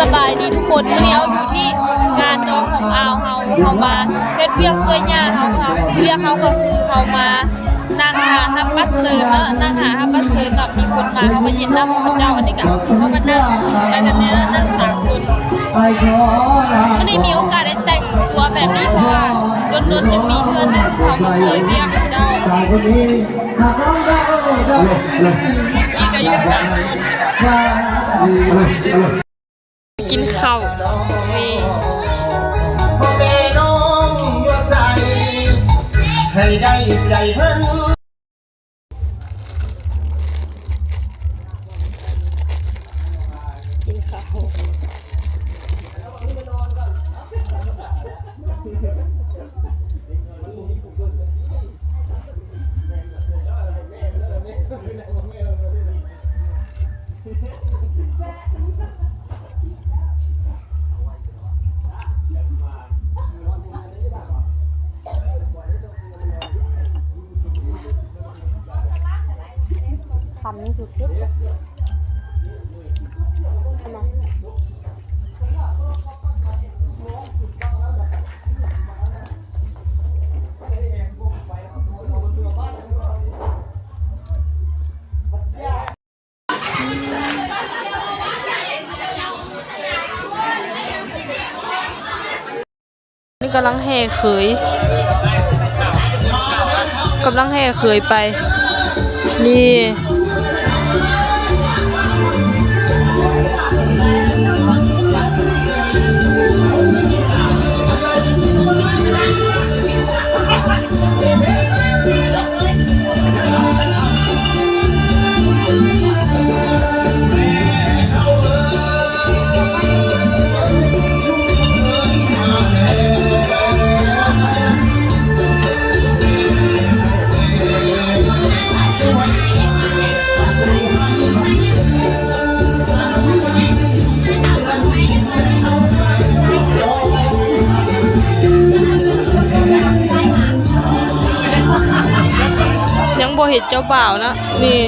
ສະບາຍດີທຸກຄົນ, ມື້ນີ້ເຮົາຢູ່ທີ່ງານດອງຂອງອາວເຮົາ, ເຮົາມາເຮັດວຽກຊ່ວຍຍ່າເຮົາ, ເຮົາ ວຽກເຮົາກໍຄືເຮົາມານັ່ງຖ້າຮັບບັດເຊີນເນາະ, ນັ່ງຖ້າຮັບບັດເຊີນເນາະ, ມີຄົນມາເຮົາກໍເຮັດນຳເຂົາເຈົ້າ. ອັນນີ້ກໍເຮົາກໍນັ່ງໄປກັນແນ່, ນັ່ງສາມຄົນ. ມື້ນີ້ມີໂອກາດໄດ້ແຕ່ງຕົວແບບນີ້ ເພາະວ່າດົນໆຈະມີເທື່ອໜຶ່ງເຮົາມາຊ່ວຍວຽກເຂົາເຈົ້າ. ນີ້ກໍຢູ່ສາມຄົນ. ກິນເຂົ້ານີ້ ພໍ່ແມ່ນ້ອງຢູ່ໃສ ໃຫ້ໄດ້ໃຈເພິ່ນ ກິນເຂົ້າ. ຄຳນີ້ຄືເຜັດ. ນີ້ກຳລັງແຫ່ເຂີຍ, ກຳລັງແຫ່ເຂີຍໄປ ນີ້. ຍັງບໍ່ເຫັນເຈົ້າບ່າວນະ ນີ້.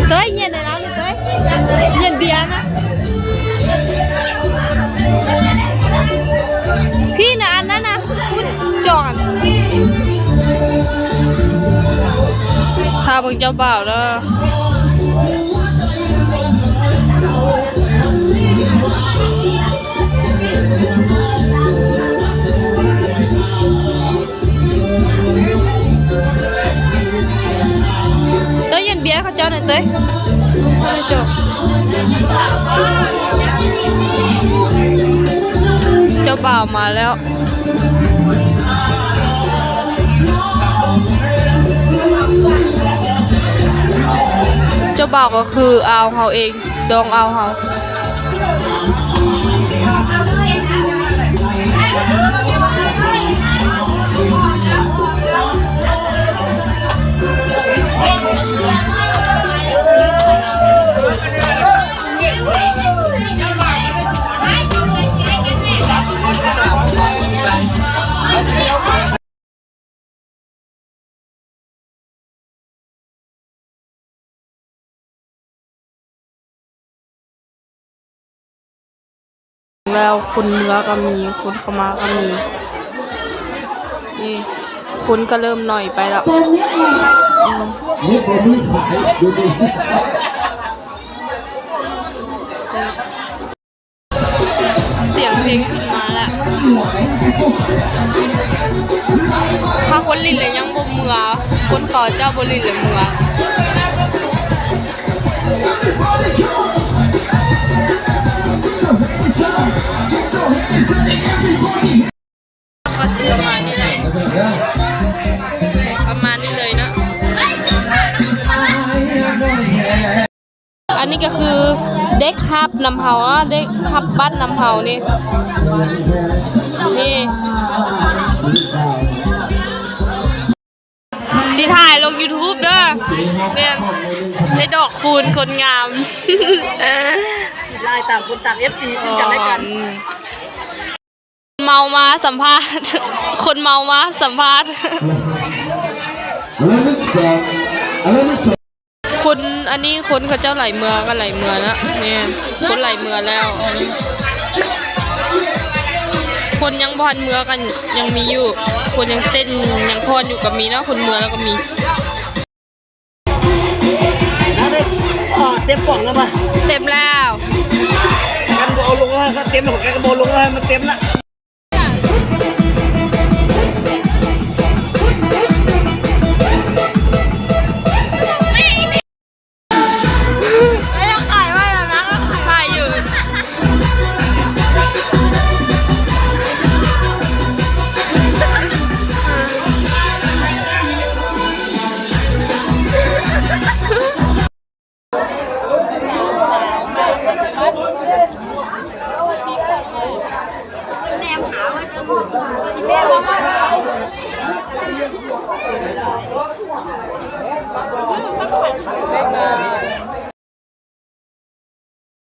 ເຕີຍ ຢ້ຽມແດ່ລາວນີ້ເຕີຍ, ຢ້ຽມເບຍນະ. ພີ່ນະ ອັນນັ້ນນະ ພຸ້ນຈອນ. ຖ້າເບິ່ງເຈົ້າບ່າວເດີ. ເຕີຍ ຢ້ຽມເບຍເຂົາເຈົ້າໜ່ອຍເຕີຍ. ເຈົ້າບ່າວມາແລ້ວ. ເຈົ້າບ່າວກໍຄືອາວເຮົາເອງ, ດອງອາວເຮົາ. ແລ້ວຄົນເມືອກໍມີ, ຄົນເຂົ້າມາກໍມີ. ນີ້ ຄົນກໍເລີ່ມໜ້ອຍໄປແລ້ວ. ອືມ. ສຽງເພງຂຶ້ນມາແລ້ວ. ຖ້າຄົນຫຼິ້ນແລ້ວຍັງບໍ່ເມືອ, ຄົນເຂົາເຈົ້າບໍ່ຫຼິ້ນແລ້ວເມືອ. ກໍຊິປະມານນີ້ແຫຼະ, ປະມານນີ້ເລີຍເນາະ. ອັນນີ້ກໍຄືເດັກຮັບນຳເຮົາເນາະ, ເດັກຮັບບັດນຳເຮົານີ້. ນີ້ ຊິຖ່າຍລົງຢູທູບເດີ. ແມ່ນ ໄດ້ດອກຄູນຄົນງາມ. ລາຍຕ່າງຄົນຕ່າງເອັຟຊີ ຂຶ້ນກັນແລະກັນ. ອໍ ອືມ. ເມົາມາສຳພາດ, ຄົນເມົາມາສຳພາດ. ຄົນ ອັນນີ້ຄົນເຂົາເຈົ້າໄຫຼເມືອ ກໍໄຫຼເມືອນະ ແມ່ນ ຄົນໄຫຼເມືອແລ້ວ ຄົນຍັງບໍ່ທັນເມືອກໍຍັງມີຢູ່ ຄົນຍັງເຕັ້ນຍັງຟ້ອນຢູ່ກໍມີເນາະ ຄົນເມືອແລ້ວກໍມີ. ເຕັມປ່ອງແລ້ວປະ? ເຕັມແລ້ວ ກັນບໍ່ເອົາລົງແລ້ວ ກັນເຕັມແລ້ວ ກັນກໍບໍ່ເອົາລົງແລ້ວ ມັນເຕັມລະ.